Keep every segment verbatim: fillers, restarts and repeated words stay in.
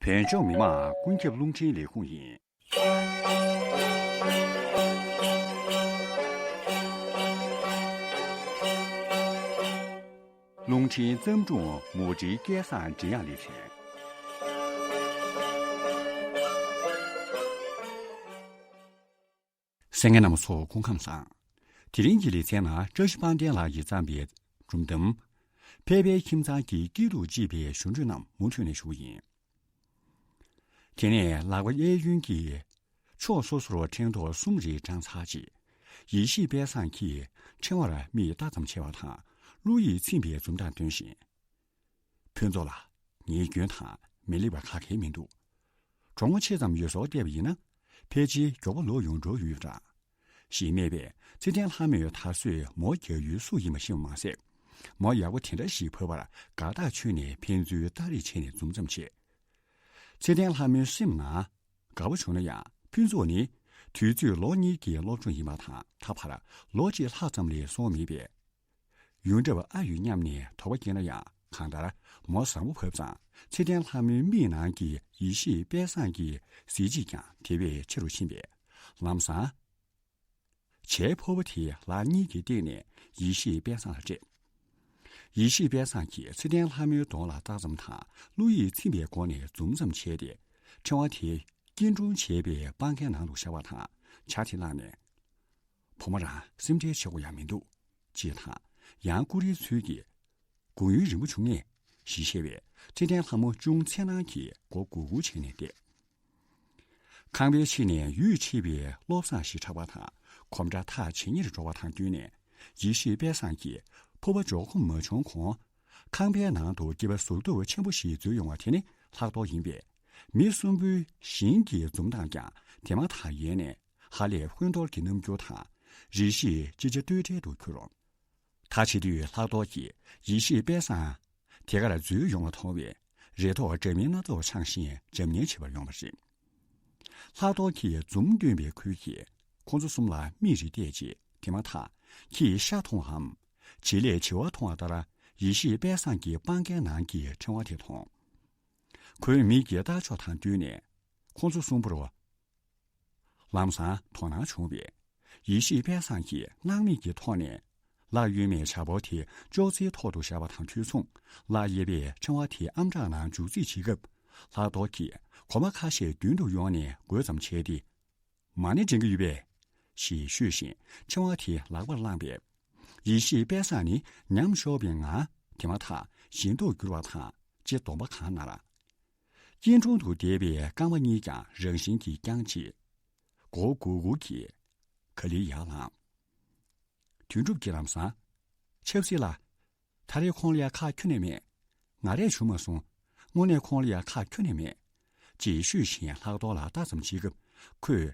བོད་ལྗོངས་མི་དམངས་ཀུན་ཁྱབ་རླུང་འཕྲིན་ལས་ཁུངས་ཡིན། རླུང་འཕྲིན་བརྩམས་སྒྲུང་མུ་འབྲེལ་སྐལ་བཟང་འབྲི་དབྱངས་ལེ་ཚན། གསན་མཁན་རྣམ་པ་ཚོ་སྐུ་ཁམས་བཟང་། དེ་རིང་གི་ལེ་ཚན་ནང་བཀྲ་ཤིས་དཔལ་ལྡན་ལགས་ཀྱིས་བརྩམས་པའི་སྒྲུང་གཏམ། ཕལ་པའི་ཁྱིམ་ཚང་གི་སྐྱིད་སྡུག་ཅེས་པའི་ཞབས་བྲོ་རྣམས་མུ་མཐུད་ནས་ཞུ་གི་ཡིན། དེ་ནས་ལག་པ་གཡས་གཡོན་གྱིས་ཕྱོགས་སོ་སོར་ཕྲེང་རྡོག་གསུམ་རེ་བགྲངས་ཚར་རྗེས། ཡེ་ཤེས་དཔལ་བཟང་གིས་ཕྲེང་བར་མིག་ལྟ་ཙམ་བྱས་པ་དང་གླུ་ཡིས་ཚིམ་པའི་འཛུམ་མདངས་སྟོན་བཞིན། ཕུན་ཚོགས་ལགས། ངའི་རྒྱུན་དང་མི་སླེབས་པ་ག་གེ་མི་འདུག་གྲོགས་མོ་ཆེ་ཙམ་ཡོད་བཟོ་བལྟས་པ་ཡིན་ན། ཕལ་ཆེར་མགྱོགས་པོ་ལོག་ཡོང་འགྲོ་ཡོད་འདྲ། ཞེས་སྨྲས་པས་ཚེ་བརྟན་ལྷ་མོས་ད་གཟོད་མོ་རྒྱག་ཡུལ་སུ་ཡིན་པ་ཤེས་པ་མ་ཟད། མོ་ཡག་པོ་དེ་འདྲ་ཞིག་བབས་པར་དགའ་ཐག་ཆོད་ནས་ཕན་ཚུན་ལྟ་རེས་བྱས་ནས་འཛུམ་ཙམ་བྱས། ཚེ་བརྟན་ལྷ་མོའི་སེམས་ནང་། དགའ་པོ་བྱུང་ན་ཡང་ཕུན་ཚོགས་ནི་དུས་ཚོད་ལོ་གཉིས་ཀྱི་སློབ་སྦྱོང་ཡིན་པ་དང་ད་བར་ལོ་གཅིག་ལྷག་ཙམ་ལས་སོང་མེད་པས། ཡོང་འདྲ་བ་ཨ་ཡོད་སྙམ་ནས་དོགས་པ་སྐྱེས་ན་ཡང་གང་ལྟར་མོ་བཟང་པོ་བབས་ཙང་ཚེ་བརྟན་ལྷ་མོའི་མིག་ནང་གི་ཡེ་ཤེས་དཔལ་བཟང་གི་གཟི་བརྗིད་ཀྱང་དེ་བས་ཆེ་རུ་ཕྱིན་པས་ལམ་སང་། བྱའི་ཕོར་པ་དེ་ལག་གཉིས་ཀྱིས་བཏེགས་ནས་ཡེ་ཤེས་དཔལ་བཟང་ལ་སྤྲད། ཡེ་ཤེས་དཔལ་བཟང་གིས་ཚེ་བརྟན་ལྷ་མོའི་གདོང་ལ་ལྟ་ཙམ་དང་གླུ་ཡིས་ཚིམ་པའི་སྒོ་ནས་འཛུམ་ཙམ་བྱས་ཏེ་ཕྲེང་བ་དེ་སྐྱིལ་ཀྲུང་བྱས་པའི་སྤང་ཁའི་ནང་དུ་བཞག་པ་དང་ཇ་དེ་བླངས་ནས། བུ་མོ་རང་སེམས་ཁྲལ་བྱེད་དགོས་ཡ་མི་འདུག་ཅེས་དང་ཡང་ཀུ་རེའི་ཚུལ་གྱིས། དགུང་ཡུན་རིང་པོ་བྱུང་ངས་ཞེས་བཤད་པས་ཚེ་བརྟན་ལྷ་མོ་ཅུང་འཚེར་སྣང་གིས་མགོ་སྒུར་སྒུར་བྱས་ནས་བསྡད། ཁང་པའི་ཕྱི་ནས་ཡུས་ཆེས་པའི་བློ་བཟང་ཞིག་གྲགས་པ་དང་གོམ་སྒྲ་ཐག་ཇེ་ཉེར་འགྲོ་བ་དང་བསྟུན་ནས་ཡེ་ཤེས་དཔལ་བཟང་གིས་ཕོར་པ་འཇོག་ཁོམ་མ་བྱུང་གོང་ཁང་པའི་ནང་དུ་སྐྱེས་པ་ཟུར་གཏོགས་ཆེན་པོ་ཞིག་འཛུལ་ཡོང་བ་དེ་ནི་ལྷག་རྡོར་ཡིན་པས་མི་གསུམ་པོའི་ཞིང་གི་འཛུམ་མདངས་ཀྱང་དེ་མ་ཐག་ཡལ་ནས། ཧ་ལས་ཧོན་རྡོར་གྱི་རྣམ་འགྱུར་དང་རེ་ཞིག་ཅི་བྱ་གཏོལ་བྲལ་དུ་གྱུར། ད་བྱེད་དུས་ལྷག་རྡོར་གྱིས་ཡེ་ཤེས་དཔལ་བཟང་དེ་གར་འཛུལ་ཡོང་བ་མཐོང་བས་རེ་དོགས་འདྲ་མིན་སྣ་ཚོགས་འཆང་བཞིན་འཇམ་ཉལ་བྱེད་པར་ཡོང་བ་རེད། ལྷག་རྡོར་གྱིས་འཛུམ་སྟོན་པའི་ཁུལ་གྱིས་ཁོང་ཚོ་གསུམ་ལ་མིག་རེ་གཏད་རྗེས་དེ་མ་ཐག་ཁྱིས་ཤ་མཐོང་བའམ་བྱི་ལས་བྱི་བ་མཐོང་བ་ལྟར་ཡེ་ཤེས་དཔལ་བཟང་གི་སྤང་ཁའི་ནང་གི་ཕྲེང་བ་དེ་མཐོང་། ཁོའི་མིག་གི་ལྟ་ཕྱོགས་དང་བསྟུན་ནས་ཁོང་ཚོ་གསུམ་པོར། ལམ་སང་དོ་སྣང་བྱུང་བས། ཡེ་ཤེས་དཔལ་བཟང་གིས་སྣང་མེད་ཀྱི་ཐོག་ནས་ལག་གཡོན་མའི་བྱ་ཕོར་དེ་ཅོག་ཙེའི་ཐོག་ཏུ་བཞག་པ་དང་དུས་མཚུངས་ལག་གཡས་པས་ཕྲེང་བ་དེ་ཨམ་ཕྲག་ནང་འཇུག་རྩིས་བྱེད་སྐབས་ལྷག་རྡོར་གྱིས་གོ་མ་ཁ་ཤས་མདུན་དུ་གཡོགས་ནས་དགོད་ཙམ་བྱས་ཏེ། མ་ཎི་འདྲེན་གྱི་ཡོད་པས། ཞེས་ཤོད་བཞིན་ཕྲེང་བ་དེ་ལག་པར་བླངས་པས། ཡེ་ཤེས་དཔལ་བཟང་ནི་ཉམས་ཤོར་བའི་ངང་དེ་མ་ཐག་ཞེན་ཐོར་གྱུར་བ་དང་ལྕེ་གདོང་པ་གང་ན་ར། སྐྱིལ་ཀྲུང་དུ་བསྡད་པའི་རྐང་པ་གཉིས་ཀྱང་རང་བཞིན་གྱིས་བརྐྱངས་རྗེས། མགོ་སྒུར་སྒུར་གྱིས་ག་ལེར་ཡར་ལངས། དོན་གྲུབ་ཀྱིས་ལམ་སང་། ཆབ་སྲིད་ལ། ད་རེས་ཁོང་ལ་ཡ་ཁག་ཁྱོན་ནས་མེད། ང་རས་བྱུང་མ་སོང་། དངོས་གནས་ཁོང་ལ་ཡ་ཁག་ཁྱོན་ནས་མེད། ཅེས་ཤོད་བཞིན་ལྷག་རྡོར་ལ་ལྟ་ཙམ་བྱེད་སྐབས་ཁོས།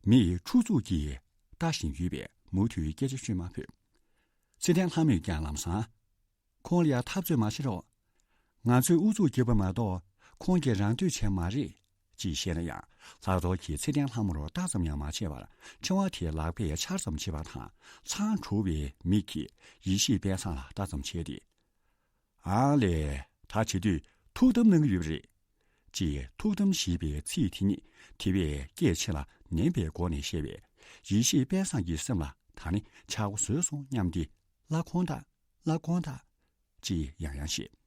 མིག་འཁྲུག་འཛུགས་ཀྱིས་ལྟ་བཞིན་ཡོད་པས་མུ་མཐུད་སྐད་ཆ་ཤོད་མ་ཕོད། ཚེ་བརྟན་ལྷ་མོས་ཀྱང་ལམ་སང་། ཁོང་ལ་ཡ་འཐབ་རྩོད་མ་བྱེད་རོགས། ང་ཚོས་ཨུ་ཚུགས་བརྒྱབ་པ་མ་གཏོགས་ཁོང་གིས་རང་འདོད་བྱས་མ་རེད། ཅེས་བཤད་ན་ཡང་ལྷག་རྡོར་གྱིས་ཚེ་བརྟན་ལྷ་མོར་ལྟ་ཙམ་ཡང་མ་བྱས་པར་ཕྲེང་བ་དེ་ལག་པས་འཕྱར་ཙམ་བྱས་པ་དང་མཚང་འཁྲུག་པའི་མིག་གིས་ཡེ་ཤེས་དཔལ་བཟང་ལ་ལྟ་ཙམ་བྱས་ཏེ། ཨང་ལས། ད་བྱེད་དུས་ཐུགས་དམ་གནང་གི་ཡོད་པ་རེད། ཅེས་ཐུགས་དམ་ཞེས་པའི་ཚིག་དེ་ཉིད་དེ་བས་སྐད་ཆེ་ལ་ནན་པའི་སྒོ་ནས་བཤད་པས་ཡེ་ཤེས་དཔལ་བཟང་གི་སེམས་ལ་ད་ནི་ཆག་སྒོ་བཟོས་སོང་སྙམ་སྟེ་བླ་ཁོང་དག་བླ་ཁོང་དག་ཅེས་ཡང་ཡང་བཤད།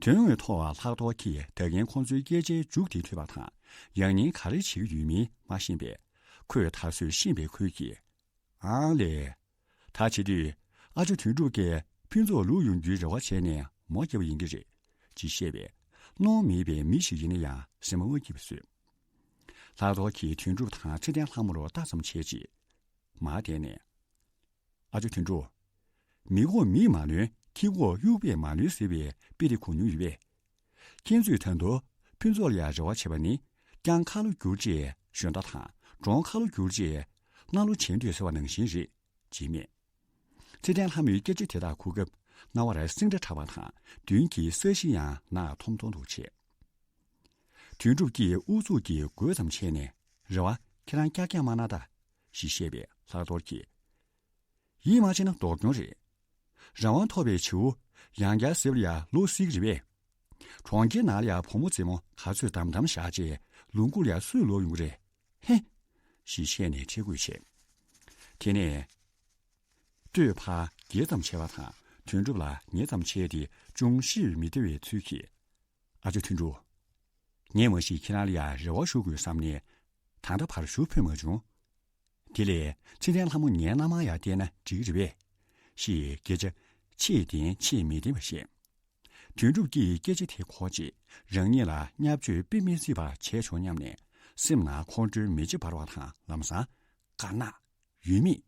དོན་དངོས་ཐོག་ལྷག་རྡོར་གྱིས་ད་གིན་ཁོང་ཚོའི་སྐད་ཆའི་མཇུག་དེ་ཐོས་པ་དང་ཡང་སྙིང་ག་རེ་བྱེད་ཀྱི་ཡོད་མིན་མ་ཤེས་པས་ཁོས་ད་གཟོད་ཤེས་པའི་ཁུལ་གྱིས། ཨང་ལས། ད་བྱེད་དུས་ཨ་ཅོ་དོན་གྲུབ་ཀྱིས་ཕུན་ཚོགས་ལོག་ཡོང་རྒྱུའི་རེ་བ་བྱས་ནས་མོ་བརྒྱབ་པ་ཡིན་གྱི་རེད། ཅེས་བཤད་པས་གནོང་མེད་པའི་མི་ཞིག་ཡིན་ན་ཡང་སེམས་མ་དབང་སྐྱིད་པ་བཟོས། ལྷག་རྡོར་གྱིས་དོན་གྲུབ་དང་ཚེ་བརྟན་ལྷ་མོར་ལྟ་ཙམ་བྱས་རྗེས། མར་བསྡད་ནས། ཨ་ཅོ་དོན་གྲུབ། མི་ཁོག་མིས་མ་ལོན་ཁྱི་ཁོག་དབྱུག་པས་མ་ལོན་ཟེར་བའི་དཔེ་དེ་གོ་མྱོང་ཡོད་པས། ཁྱེད་ཚོས་ད་དུང་ཕུན་ཚོགས་ལ་ཡང་རེ་བ་བྱེད་པ་ནི་རྐྱང་ཁ་ལོ་བསྒྱུར་རྗེས་ཞོན་རྟ་དང་འབྲོང་ཁ་ལོ་བསྒྱུར་རྗེས་གནམ་ལོ་བྱེད་འདོད་ཟེར་བ་ནང་བཞིན་རེད་ཅེས་སྨྲས། ཚེ་བརྟན་ལྷ་མོའི་སྐད་ཆ་དེ་དག་གོ་སྐབས་རྣ་བར་སིང་སྒྲ་གྲགས་པ་དང་མདུན་གྱི་ས་གཞི་ཡང་ནག་ཐོམ་ཐོམ་དུ་བྱས། དོན་གྲུབ་ཀྱིས་ཨུ་ཚུགས་ཀྱིས་དགོད་ཙམ་བྱས་ནས་རེ་བ་ཁྱེད་རང་ཀྱག་ཀྱག་མ་གནང་ད་ཞེས་བཤད་པས་ལྷག་རྡོར་གྱིས། ཡིད་མ་ཆེས་ན་ལྡོག་གྱོང་རེད། རང་དབང་ཐོབ་པའི་བྱིའུ་ཡང་བསྐྱར་གཟིགས་པ་ལ་ཡ་ལོ་གཟིགས་རེད་པས། གྲོང་ཁྱེར་ནང་ལ་ཡང་བུ་མོ་མཛེས་མོ་ག་ཚོད་དམ་དམ་བཞག་རྗེས་ལུང་ཁུག་ལ་ཡང་སུས་ལོག་ཡོང་གི་རེད། ཧེ། ཞེས་བཤད་ནས་ཁྲེལ་དགོད་བྱས། དེ་ནས། ལྟོས་ཕར་བརྒྱབ་ཙམ་བྱས་པ་དང་དོན་གྲུབ་ལ་ཉེ་ཙམ་བྱས་ཏེ་ཅུང་ཞིག་མི་བདེ་བའི་ཚུལ་གྱིས། ཨ་ཅོ་དོན་གྲུབ། ངས་མ་གཞི་ཁྱེད་རང་ལ་ཡང་རེ་བ་ཞུ་དགོས་བསམ་ནས། ད་ལྟ་བར་ཞུ་ཕོད་མ་བྱུང་། དེ་ལས་ཚེ་བརྟན་ལྷ་མོ་ངའི་མནའ་མར་ཡང་བསྡད་ན་འགྲིག་གི་རེད་པས། ཞེས་སྐད་ཆ་ཆེས་བདེན་ཆེས་མི་བདེན་པ་བཤད། དོན་གྲུབ་ཀྱིས་སྐད་ཆ་དེ་གོ་རྗེས་རང་ཉིད་ལ་བརྙས་བཅོས་དཔེ་མི་སྲིད་པ་བྱས་བྱུང་སྙམ་ནས་སེམས་ནང་ཁོང་ཁྲོའི་མེ་ལྕེ་འབར་བ་དང་ལམ་སང་དཀར་ནག་ཡོད་མེད་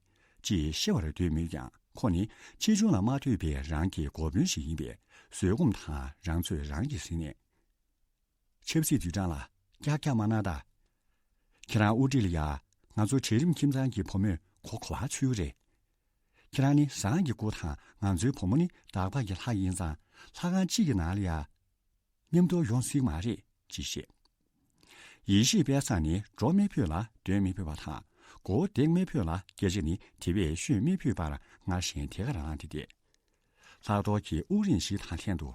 ཅེས་ཤེས་པར་འདོད་མོད་ཀྱང་ཁོ་ནི་ཆེ་ཆུང་ལ་མ་ལྟོས་པའི་རང་གི་འགོ་དཔོན་ཞིག་ཡིན་པས་བཟོད་སྒོམ་དང་རང་ཚོད་རང་གིས་ཟིན་ནས། ཆབ་སྲིད་དུད་གྲང་ལ་ཀྱག་ཀྱག་མ་གནང་དང་། ཁྱེད་རང་དབུ་ཁྲིད་ལ་ཡ་ང་ཚོ་གྲལ་རིམ་ཁྱིམ་ཚང་གི་བུ་མོས་གོ་གོ་བ་ཚུད་ཀྱི་རེད། ཁྱེད་རང་ནི་བཟང་གི་སྐུ་དང་ང་ཚོའི་བུ་མོ་ནི་བདག་པ་གི་ལྷ་ཡིན་ཙང་ལྷ་ཁང་གཅིག་གི་ནང་ལ་ཡ་མཉམ་དུ་ཡོང་སྲིད་མ་རེད་ཅེས་བཤད། ཡེ་ཤེས་དཔལ་བཟང་ནི་འགྲོ་མི་ཕོད་ལ་སྡོད་མི་ཕོད་པ་དང་མགོ་བོ་འདེགས་མི་ཕོད་ལ་སྐད་ཆ་ནི་དེ་བས་ཤོད་མི་ཕོད་པར་ངར་ཞེན་དེ་ག་རང་ལངས་ཏེ་བསྡད། ལྷག་རྡོར་གྱིས་དབུགས་རིང་ཞིག་དང་ལྷན་དུ།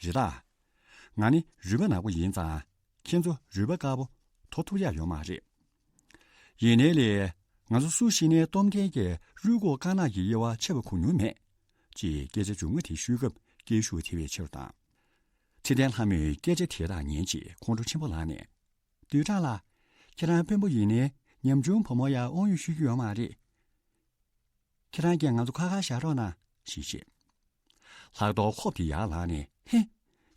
རེད་ད། ང་ནི་རུས་པ་ནག་པོ་ཡིན་ཙང་ཁྱེད་ཚོ་རུས་པ་དཀར་པོ་དོ་ཐུབ་ཡག་ཡོད་མ་རེད། ཡིན་ནའི་ལས། ང་ཚོ་སུ་ཞིག་ནས་སྟོབས་ལྡན་གྱི་རུས་ཁོག་དཀར་ནག་གི་དབྱེ་བ་ཕྱེ་བ་གོ་མྱོང་མེད། ཅེས་སྐད་ཆ་མཇུག་མ་དེ་ཤོད་སྐབས་སྐད་ཤུགས་དེ་བས་ཆེ་རུ་བཏང་། ཚེ་བརྟན་ལྷ་མོས་སྐད་ཆ་དེ་དག་ཉན་རྗེས་ཁོང་ཁྲོ་ཆེན་པོ་ལངས་ནས། དུད་གྲང་ལགས། ཁྱེད་རང་དཔོན་པོ་ཡིན་ནའི་ཉམ་ཆུང་བུ་མོ་ཡ་དབང་ཡོད་ཤོད་ཀྱི་ཡོད་མ་རེད། ཁྱེད་རང་གིས་ང་ཚོ་ཁ་ཁ་བཞག་རོགས་གནང་ཞེས་བཤད། ལྷག་རྡོར་ཁོབ་དེ་ཡར་ལངས་ནས་ཧེ།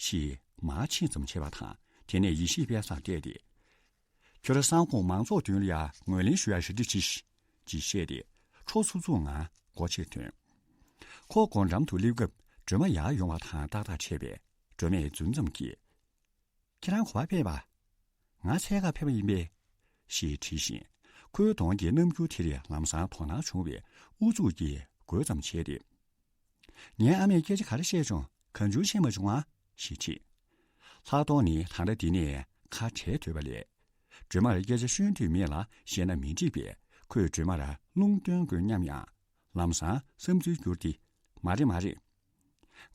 ཞེས་མར་ཕྱིན་ཙམ་བྱས་པ་དང་དེ་ནས་ཡེ་ཤེས་དཔལ་བཟང་བལྟས་ཏེ། ཁྱོད་རང་སང་དགོང་མང་ཚོགས་མདུན་ལ་ཡ་ངོས་ལེན་ཞུ་ཡ་ཞེ་དྲག་ཅིག་ཅེས་བཤད་དེ་ཁྲོ་ཚུགས་ཚུགས་ངང་སྒོ་ཕྱེ་ཐོན། ཁོ་སྒོ་འགྲམ་དུ་སླེབས་སྐབས་སྒྲོལ་མ་ཡར་ཡོང་བ་དང་ཏག་ཏག་འཕྲད་པས་སྒྲོལ་མས་རྫུན་ཙམ་གྱིས། ཁྱེད་རང་ག་པར་ཕེབས་པ། ང་འཚོལ་གར་ཕེབས་པ་ཡིན་པས། ཞེས་དྲིས་ཤིང་ཁོའི་གདོང་གི་རྣམ་འགྱུར་དེ་ལས་ལམ་སང་དོ་སྣང་བྱུང་བས་ཨུ་ཚུགས་ཀྱིས་དགོད་ཙམ་བྱས་ཏེ། ངའི་ཨ་མས་སྐད་ཆ་ག་རེ་བཤད་བྱུང་གང་བྱུང་བཤད་མ་བྱུང་ཨ། ཞེས་དྲིས། ལྷག་རྡོར་ནི་ད་ལྟ་འདི་ནས་ཁ་བྲལ་འདོད་པ་ལས། སྒྲོལ་མར་སྐད་ཆ་ཤོད་འདོད་མེད་ལ་བཤད་ན་མི་འགྲིག་པས་ཁོས་སྒྲོལ་མར་རླུང་སྟོན་དགོས་སྙམ་ཡང་ལམ་སང་བསམ་ཚུལ་བསྒྱུར་ཏེ། མ་རེད་མ་རེད།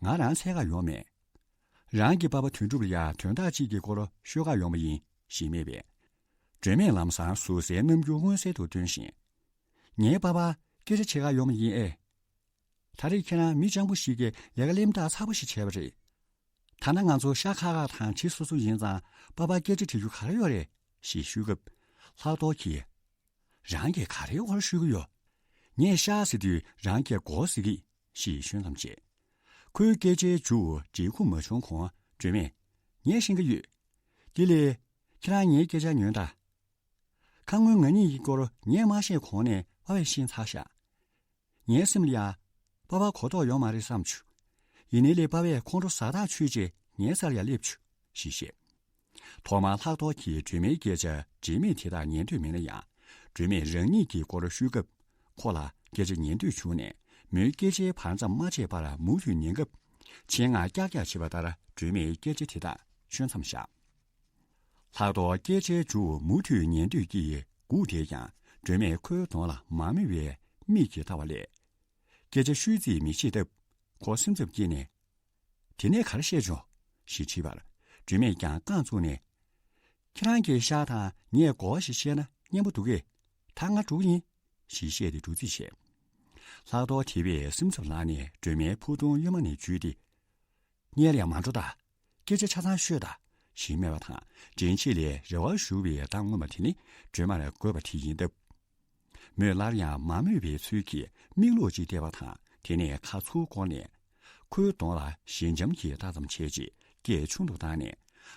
ང་རང་འཚོལ་གར་ཡོང་མེད། རང་གི་པ་ཕ་དོན་གྲུབ་ལ་ཡང་དོན་དག་ཅིག་གི་སྐོར་ཤོད་གར་ཡོང་བ་ཡིན་ཞེས་སྨྲས་པས། སྒྲོལ་མས་ལམ་སང་ཟུག་གཟེར་རྣམ་འགྱུར་མངོན་གསལ་དུ་སྟོན་བཞིན། ངའི་པ་ཕ་སྐད་ཆ་བྱེད་གར་ཡོང་བ་ཡིན་ཨེ། ད་རེས་ཁྱེད་རང་མི་སྤྱང་པོ་ཞིག་གིས་ལས་ཀ་གླེན་རྟགས་ཚ་པོ་ཞིག་བྱས་པ་རེད། ད་ནི་ང་ཚོ་ཤ་ཁ་ཁ་དང་བྱི་སོ་སོ་ཡིན་ཙང་པ་ཕར་སྐད་ཆ་དྲི་རྒྱུ་ག་རེ་ཡོད་རེད་ཞེས་ཞུས་སྐབས། ལྷག་རྡོར་གྱིས། རང་གིས་ག་རེའི་སྐོར་ཞུ་གི་ཡོད། ངས་ཤ་ཟེར་དུས་རང་གིས་སྒོ་ཟེར་གི་ཞེས་ཤོད་ཙམ་བྱས། ཁོའི་སྐད་ཆའི་མཇུག་འབྲས་ཁུངས་མ་བྱུང་གོང་སྒྲོལ་མས། ངས་ཤེས་ཀྱི་ཡོད། དེ་ལས། ཁྱེད་རང་ངའི་སྐད་ཆ་ཉོན་དང་། ཁ་སྔོན་ང་གཉིས་ཀྱི་སྐོར་ངས་མ་བཤད་གོང་ནས་པ་ཕས་ཤེས་ཚར་ཤག་ངའི་སེམས་ལ་ཡ། པ་ཕ་གོ་རྟོགས་ཡོད་མ་རེད་བསམ་བྱུང་། ཡིན་ནའི་ལས་པ་ཕས་ཁོང་ཁྲོ་ཟ་ཐག་ཆོད་རྗེས་ངའི་སར་ཡ་སླེབས་བྱུང་ཞེས་བཤད། ཐོག་མར་ལྷག་རྡོར་གྱིས་སྒྲོལ་མའི་སྐད་ཆ་འབྲེལ་མེད་དེ་དག་ཉན་འདོད་མེད་ན་ཡང་། སྒྲོལ་མས་རང་ཉིད་ཀྱི་སྐོར་ཞུས་སྐབས། ཁོ་ལ་སྐད་ཆ་ཉན་འདོད་བྱུང་ནས་མོའི་སྐད་ཆའི་བར་མཚམས་མ་ཆད་པར་མུ་མཐུད་ཉན་སྐབས། ཆེད་མངགས་ཀྱག་ཀྱག་བྱེད་པ་ལྟར་སྒྲོལ་མས་སྐད་ཆ་དེ་དག་ཤོད་མཚམས་བཞག་ལྷག་རྡོར་སྐད་ཆའི་མཇུག་མུ་མཐུད་ཉན་འདོད་ཀྱིས་སྒུག་བསྡད་ཀྱང་སྒྲོལ་མས་ཁོའི་གདོང་ལ་མ་མོས་པའི་མིག་གིས་ལྟ་བ་ལས། སྐད་ཆ་ཤོད་རྩིས་མི་བྱེད་སྟབས། ཁོ་སེམས་འཚབ་སྐྱེས་ནས། དེ་ནས་ག་རེ་བཤད་བྱུང་ཞེས་དྲིས་པར། སྒྲོལ་མས་ཀྱང་རྐང་བཙུགས་ནས། ཁྱེད་རང་གིས་ཤ་དང་ངས་སྒོ་ཞིག་བཤད་ན་སྙན་པོ་འདུག་གས། ད་ང་འགྲོ་གི་ཡིན། ཞེས་བཤད་དེ་འགྲོ་རྩིས་བྱས། ལྷག་རྡོར་དེ་བས་སེམས་འཚབ་ལངས་ནས་སྒྲོལ་མའི་ཕུ་ཐུང་གཡོན་མ་ནས་འཇུས་ཏེ། སྔོན་ལ་ཡང་མ་འགྲོ་ད། སྐད་ཆ་ཆ་ཚང་ཤོད་ད། ཞེས་སྨྲས་པ་དང་དྲིན་ཆེ་ལས་རེ་བ་ཞུ་བའི་གདངས་མངོན་པ་དེ་ནི་སྒྲོལ་མར་དགོས་པ་དེ་ཡིན་སྟབས། མོས་སླར་ཡང་མ་མོས་པའི་ཚུལ་གྱིས་མིག་ལོག་ཅིག་བལྟས་པ་དང་དེ་ནས་ཁ་ཚུར་བསྐོར་ནས། ཁོའི་གདོང་ལ་ཞི་འཇམ་གྱིས་ལྟ་ཙམ་བྱས་རྗེས་སྐད་ཆུང་དུ་བཏང་ནས།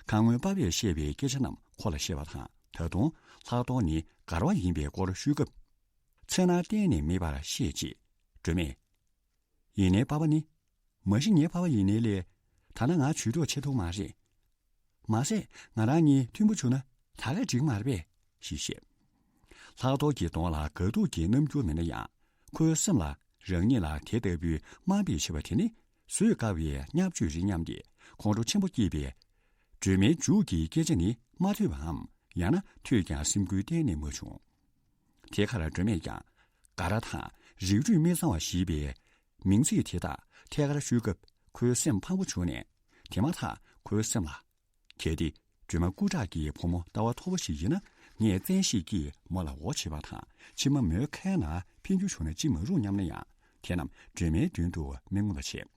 ཁ་སྔོན་པ་ཕས་བཤད་པའི་སྐད་ཆ་རྣམས་ཁོ་ལ་བཤད་པ་དང་ད་དུང་ལྷག་རྡོར་ནི་ག་རེ་ཡིན་པའི་སྐོར་ཞུས་སྐབས། མཚན་ནང་གཏན་ནས་མེད་པར་བཤད་རྗེས་སྒྲོལ་མས། ཡིན་ནའི་པ་ཕ་ནི། མ་གཞི་ངའི་པ་ཕ་ཡིན་ནའི་ལས། ད་ནི་ང་ཇུས་གཏོགས་བྱེད་ཐུབ་མ་རེད། མ་ཟད་ང་རང་གཉིས་མཐུན་པོ་བྱུང་ན་ད་གས་འགྲིག་མ་རེད་པས་ཞེས་བཤད། ལྷག་རྡོར་གྱི་གདོང་ལ་དགའ་སྡུག་གི་རྣམ་འགྱུར་མེད་ན་ཡང་ཁོའི་སེམས་ལ་རང་ཉིད་ལ་དེ་ལྟ་བུའི་དམའ་འབེབས་བྱེད་པ་དེ་ནི་བཟོད་དཀའ་བའི་བརྙས་བཅོས་རེད་སྙམ་སྟེ་ཁོང་ཁྲོ་ཆེན་པོ་སྐྱེས་པས། སྒྲོལ་མའི་མཇུག་གི་སྐད་ཆ་ནི་མ་ཐོས་པའམ་ཡང་ན་ཐོས་ཀྱང་སེམས་འགུལ་གཏན་ནས་མ་བྱུང་། དེ་ཁར་སྒྲོལ་མས་ཀྱང་དགའ་ར་དང་རིགས་རུས་མི་གཙང་བ་ཞེས་པའི་མིང་ཚིག་དེ་དག་ཐད་ཀར་ཤོད་སྐབས་ཁོའི་སེམས་ཕངས་པོ་བྱུང་ནས་དེ་མ་ཐག་ ཁོའི་སེམས་ལ། གལ་ཏེ་སྒྲོལ་མ་སྐུ་དྲག་གི་བུ་མོ་ལྟ་བ་མཐོ་པོ་ཞིག་ཡིན་ན། ངས་བཙན་ཤེད་ཀྱིས་མོ་ལ་འོ་བྱེད་པ་དང་། ཕྱི་མ་མོའི་ཁའི་ནང་འཕེན་རྒྱུ་བྱུང་ན་ཅི་མ་རུང་སྙམ་ན་ཡང་། དེ་རྣམས་སྒྲོལ་མའི་མདུན་དུ་མི་མངོན་པ་བྱས།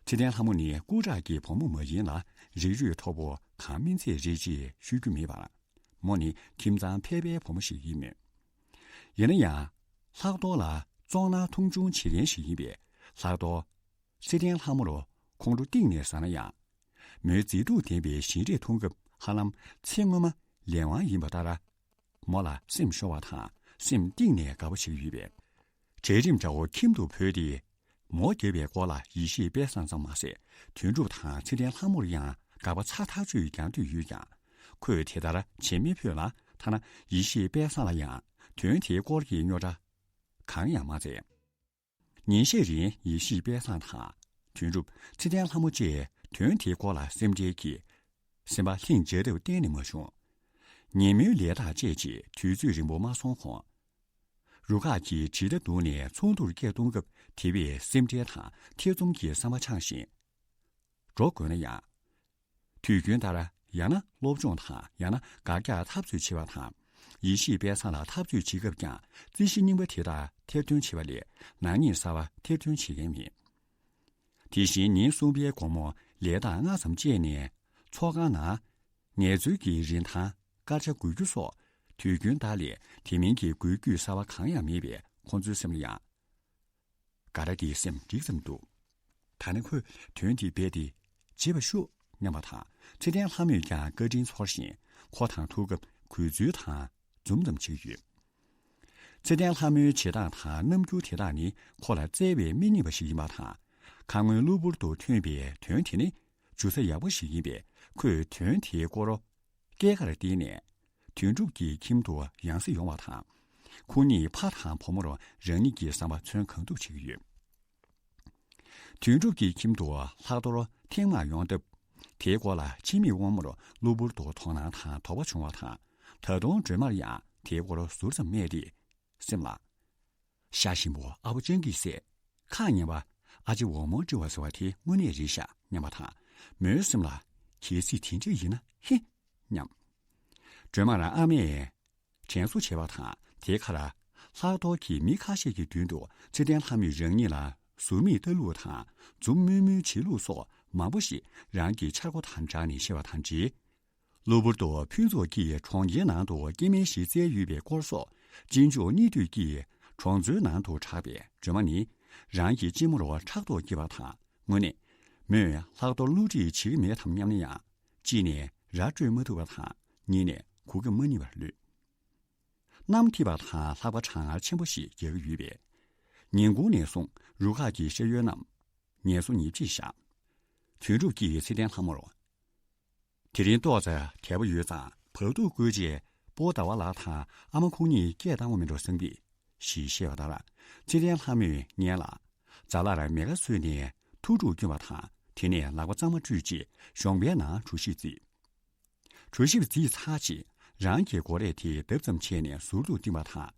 ཚེ་བརྟན་ལྷ་མོ་ནི་སྐུ་དྲག་གི་བུ་མོ་མ་ཡིན་ལ། རིགས་རུས་མཐོ་པོ་གང་སྨིན་ཚད་རེད་ཅེས་ཤོད་རྒྱུ་མེད་པར། མོ་ནི་ཁྱིམ་ཚང་ཕལ་པའི་བུ་མོ་ཞིག་ཡིན་མོད། ཡིན་ན་ཡང་། ལྷག་རྡོར་ལ་བཙོང་ན་མཐོང་ཆུང་བྱེད་མཁན་ཞིག་ཡིན་པས། ལྷག་རྡོར་ཚེ་བརྟན་ལྷ་མོར་ཁོང་ཁྲོ་གཏིང་ནས་ཟ་ན་ཡང་། མོའི་མཛེས་སྡུག་ལྡན་པའི་བཞིན་རས་མཐོང་སྐབས། ཧ་ལམ་ཚེ་སྔོན་མ་ལས་དབང་ཡིན་པ་ལྟར། མོ་ལ་སེམས་ཤོར་བ་དང་སེམས་གཏིང་ནས་དགའ་པོ་བྱེད་ཀྱི་ཡོད་པས། གྲལ་རིམ་འདྲ་བོ་ཁྱིམ་དུ་བོས་ཏེ། མོ་བརྒྱབ་པའི་སྐོར་ལ་ཡེ་ཤེས་དཔལ་བཟང་ཙམ་མ་ཟད། དོན་གྲུབ་དང་ཚེ་བརྟན་ལྷ་མོར་ཡང་དགག་པ་ཚ་ཐག་ཆོད་རྒྱག་འདོད་ཡོད་ཀྱང་། ཁོས་དེ་ལྟར་བྱེད་མི་ཕོད་ལ། ཐ་ན་ཡེ་ཤེས་དཔལ་བཟང་ལ་ཡང་དོན་དེའི་སྐོར་གྱི་རྙོག་དྲ་གང་ཡང་མ་བཙལ། ཉིན་ཤས་རིང་ཡེ་ཤེས་དཔལ་བཟང་དང་དོན་གྲུབ། ཚེ་བརྟན་ལྷ་མོ་བཅས་དོན་དེའི་སྐོར་ལ་སེམས་ཁྲལ་གྱིས་སེམས་པ་ལྷིང་འཇགས་ཐབས་གཏན་ནས་མ་བྱུང་། ཉིན་མོའི་ལས་ཐག་བཅད་རྗེས་དུས་ཚོད་རིང་པོ་མ་སོང་གོང་། རུ་ཁག་གི་དྲིལ་བརྡ་བརྡུངས་ནས་ཚོགས་འདུར་སྐད་གཏོང་སྐབས། དེ་བས་སེམས་ཁྲལ་དང་ཐེ་ཚོམ་གྱི་བསམ་པ་འཆང་བཞིན་འགྲོ་དགོས་ན་ཡང་། དུས་རྒྱུན་ལྟར་ཡང་ན་སློབ་སྦྱོང་དང་། ཡང་ན་དགག་རྒྱག་འཐབ་རྩོད་བྱེད་པ་དང་། ཡེ་ཤེས་དཔལ་བཟང་ལ་འཐབ་རྩོད་བྱེད་སྐབས་ཀྱང་། རྩིས་གཞི་རྙིང་པ་དེ་དག་ཐེར་འདོན་བྱེད་པ་ལས། ནག་ཉེས་གསར་པ་ཐེར་འདོན་བྱེད་མཁན་མེད། དེ་བཞིན་ཉིན་གསུམ་པའི་དགོང་མོ་ལས་ཐག་སྔ་ཙམ་བཅད་ནས་ཚོགས་ཁང་ནང་ངལ་རྩོལ་གྱི་རིན་ཐང་སྐར་ཆ་དགོས་རྒྱུ་སོགས། དུས་རྒྱུན་ལྟར་ལས་དེ་མིན་གྱི་འགུལ་སྐྱོད་གསར་པ་གང་ཡང་མེད་པས། ཁོང་ཚོའི་སེམས་ལ་ཡང་། ག་ར་དེའི་སེམས་འགྲིག་ཙམ་འདུག། ད་ནི་ཁོས་དོན་དེ་རྦད་དེ་བརྗེད་པ་ཤོག་སྙམ་པ་དང་། ཚེ་བརྟན་ལྷ་མོས་ཀྱང་བཀའ་དྲིན་ཚོར་བཞིན། ཁོ་དང་ཐུག་སྐབས་གུས་འཛུལ་དང་འཛུམ་ཙམ་བྱེད་ཀྱི་ཡོད། ཚེ་བརྟན་ལྷ་མོའི་བྱེད་སྟངས་དང་རྣམ་འགྱུར་དེ་དག་ནི། ཁོ་ལ་བསྩལ་བའི་མི་རྙེད་པ་ཞིག་ཡིན་པ་དང་། ཁ་སྔོན་གློ་བུར་དུ་ཐོན་པའི་དོན་དེ་ནི། འཇུ་ས་ཡག་པོ་ཞིག་ཡིན་པས། ཁོས་དོན་དེའི་སྐོར་སྐྱེས་སྐར་བསྟན་ནས། དོན་གྲུབ་ཀྱི་ཁྱིམ་དུ་ཡང་སེ་ཡོང་བ་དང་། ཁོ་གཉིས་ཕ་དང་བུ་མོར་རང་ཉིད་ཀྱི་བསམ་པ་མཚོན་གང་ཐུབ་བྱེད་ཀྱི་ཡོད། དོན་གྲུབ་ཀྱི་ཁྱིམ་དུ་ལྷག་རྡོར་ཐེངས་མང་ཡོང་སྟབས། དེའི་སྐོར་ལ་ཕྱི་མིག་དབང་མོར་གློ་བུར་དུ་དོ་སྣང་དང་དོགས་པ་བྱུང་བ་དང་། ད་དུང་སྒྲོལ་མར་ཡང་དེའི་སྐོར་ཟུར་ཙམ་སྨྲས་ཏེ། སེམས་ལ། ཤ་ཞིམ་པོ་ཨ་ཕོ་སྤྱང་ཀིས་བཟས། ཁ་ངན་པ་ཨ་ཅེ་འོག་མོ་བཀྲི་བ་ཟེར་བ་དེ་དངོས་གནས་རེད་ཤག་སྙམ་པ་དང་། མོའི་སེམས་ལ། གལ་སྲིད་དེ་འདྲ་ཡིན་ན་ཧི། སྙམ། སྒྲོལ་མར་ཨ་མས་དྲན་གསོ་བྱས་པ་དང་། དེའི་ཁར་ལྷག་རྡོར་གྱིས་མི་ཁ་ཤས་ཀྱི་མདུན་དུ་ཚེ་བརྟན་ལྷ་མོས་རང་ཉིད་ལ་ཟུར་མིག་ལྟ་ལུགས་དང་། འཛུམ་དམུལ་དམུལ་བྱེད་ལུགས་སོགས་མང་པོ་ཞིག་རང་གི་འཆར་སྒོ་དང་སྦྲགས་ནས་བཤད་པ་དང་འབྲེལ། གློ་བུར་དུ་ཕུན་ཚོགས་ཀྱིས་གྲོང་ཁྱེར་ནང་དུ་སྐྱེ་དམན་ཞིག་བཙལ་ཡོད་པའི་སྐོར་སོགས། གཅེན་གཅུང་གཉིས་འདུས་ཀྱིས་གྲོང་ཚོའི་ནང་དུ་གྲགས་པའི་སྒྲོལ་མ་ནི། རང་གི་གཅེན་མོར་ཕྲག་དོག་སྐྱེས་པ་དང་། དངོས་གནས་མོས་ལྷག་རྡོར་བསླུ་བྲིད་བྱེད་ཀྱི་མེད་དམ་སྙམ་ན་ཡང་། གཅིག་ནས་ར་སྤྲོད་མ་ཐུབ་པ་དང་། གཉིས་ནས་གོ་སྐབས་མ་རྙེད་པར་ལུས། གནམ་ཐིབས་པ་དང་ལྷགས་པ་གྲང་ངར་ཆེན་པོ་ཞིག་རྒྱག་གི་ཡོད་པས། ཉིན་གུང་ནས་བཟུང་རུ་ཁག་གི་ཤ་ཡོལ་རྣམས་ངལ་གསོ་ཉིན་གཅིག་བཞག། དོན་གྲུབ་ཀྱིས་ཚེ་བརྟན་ལྷ་མོར། དེ་རིང་ཏོག་ཙམ་དལ་པོ་ཡོད་ཙང་བག་ཐུག་བསྐོལ་རྗེས་སྤོ་ཟླ་བ་ལགས་དང་ཨ་མ་ཁོང་གཉིས་སྐད་བཏང་བ་མིན་འགྲོ་བསམ་གི། ཞེས་བཤད་པ་ལྟར། ཚེ་བརྟན་ལྷ་མོས་སྔོན་ལ་ཛ་ལར་མེ་ཁ་བཟོས་ནས་ཐུགས་སྒྲུབ་བསྐྱོན་པ་དང་། དེ་ནས་ལག་པ་གཙང་མ་བཀྲུས་རྗེས་གཞོང་པའི་ནང་གྲོ་ཞིབ་བརྫིས། གྲོ་ཞིབ་བརྫིས་ཚར་རྗེས་རང་གི་མགོ་རས་དེ་ལྡབ་ཙམ་བྱས་ནས་ཟུར་དུ་བཏིང་པ་དང་།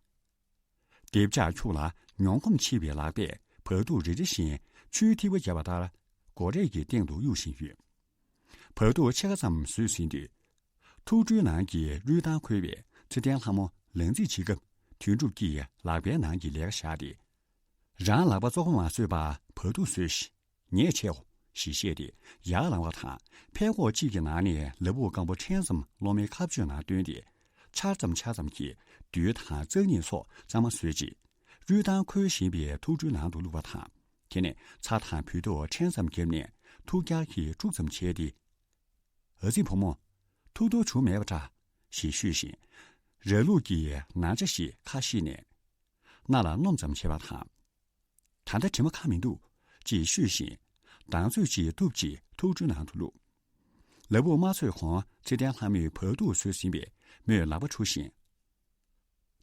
ལྡེབ་ལྕགས་འཁྱུག་ལ་མྱོང་གོམས་ཆེ་བའི་ལག་པས་བག་ཐུག་རེ་རེ་བཞིན་ཆུའི་ཐིགས་པ་བརྒྱབ་པ་ལྟར་མགོ་རས་ཀྱི་སྟེང་དུ་གཡུག་བཞིན་ཡོད། བག་ཐུག་ཕྱེད་ཀ་ཙམ་བཟོས་ཟིན་དུས། ཐུགས་སྤྲོའི་ནང་གི་བློས་བཏང་ཁོལ་བའི་ཚེ་བརྟན་ལྷ་མོ་ལང་རྩིས་བྱེད་སྐབས། དོན་གྲུབ་ཀྱིས་ལག་པའི་ནང་གི་ལས་ཀ་བཞག་སྟེ། རང་ལག་པ་བཙོག་པ་མ་བཟོས་པར་བག་ཐུག་བཟོས་ཤིག། ཉེས་ཆེའོ། ཞེས་བཤད་དེ་ཡར་ལངས་པ་དང་། ཕད་ཀོག་གཅིག་གི་ནང་ནས་ལ་ཕུག་སྐམ་པོ་ཕྲན་ཙམ་སློབ་མའི་ཁ་གཅོད་ནང་བཏོན་ཏེ། ཆར་ཙམ་ཆར་ཙམ་གྱིས་རྡུལ་དང་རྩག་སྙིགས་སོགས་གཙང་མ་བཟོས་རྗེས། བློས་བཏང་ཁོལ་བཞིན་པའི་ཐུགས་སྤྲོའི་ནང་དུ་བླུགས་པ་དང་། དེ་ནས་ཚྭ་དང་བུལ་ཏོག་ཕྲན་ཙམ་བརྒྱབ་ནས་ཐུགས་རྒྱལ་གྱིས་འཁྲུག་ཙམ་བྱས་ཏེ། ཨ་ཙི་བུ་མོ། ཐུགས་སྟོབས་བྱུང་མེད་པ་འདྲ། ཞེས་ཤོད་བཞིན། ར་ལུག་གི་ནང་ཆ་ཞིག་ཁ་ཕྱེ་ནས། སྣ་ལ་སྣོམ་ཙམ་བྱས་པ་དང་། ད་ལྟ་དྲི་མ་གང་མི་འདུག། ཅེས་ཤོད་བཞིན། མདངས་ཚོད་ཅིག་གཏུབ་ཅིང་ཐུགས་སྤྲོའི་ནང་དུ་བླུགས། ལ་ཕུག་མ་ཚོས་གོང་ཚེ་བརྟན་ལྷ་མོས་བག་ཐུག་བཟོས་ཟིན་པས་མོས་ལག་པ་འཁྲུ་བཞིན།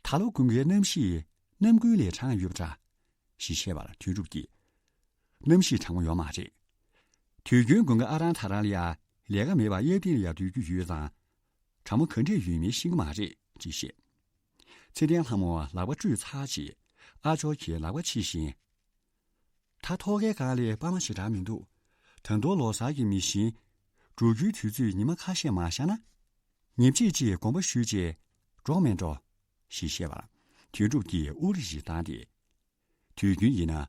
ད་ལོ་དགུན་ཁའི་གནམ་གཤིས་གནམ་དགུན་ལས་གྲང་ཡོད་པ་འདྲ། ཞེས་བཤད་པར་དོན་གྲུབ་ཀྱིས། གནམ་གཤིས་གྲང་མོ་ཡོད་མ་རེད། དུས་རྒྱུན་དགུན་ཁ་ཨ་རང་ད་རང་ལ་ཡ་ལས་ཀ་མེད་པར་གཡས་སྟེང་ལ་ཡ་སྡོད་རྒྱུ་ཡོད་ཙང་། གྲང་མོ་ག་འདྲས་ཡོད་མིན་ཤེས་ཀྱི་མ་རེད། ཅེས་བཤད། ཚེ་བརྟན་ལྷ་མོ་ལག་པ་བཀྲུས་ཚར་རྗེས། ཨ་ཇོ་གིས་ལག་པ་ཕྱིས་ཤིང་། ད་ཐོག་ཁའི་སྒང་ལས་པར་མ་ཞེ་དྲག་མི་འདུག། ད་དུང་ལོ་གསར་གྱི་མི་ཤིང་ འགྲོ་རྒྱུའི་དུས་ཚོད་ཉི་མ་ཁ་ཤས་མ་བཞག་ན། ཉིན་ཕྱེད་ཅིག་དགོངས་པ་ཞུས་རྗེས་འགྲོ་མེད་འགྲོ། ཞེས་བཤད་པར། དོན་གྲུབ་ཀྱིས་ཨུ་རི་ཞིག་བཏང་སྟེ། དུས་རྒྱུན་ཡིན་ན།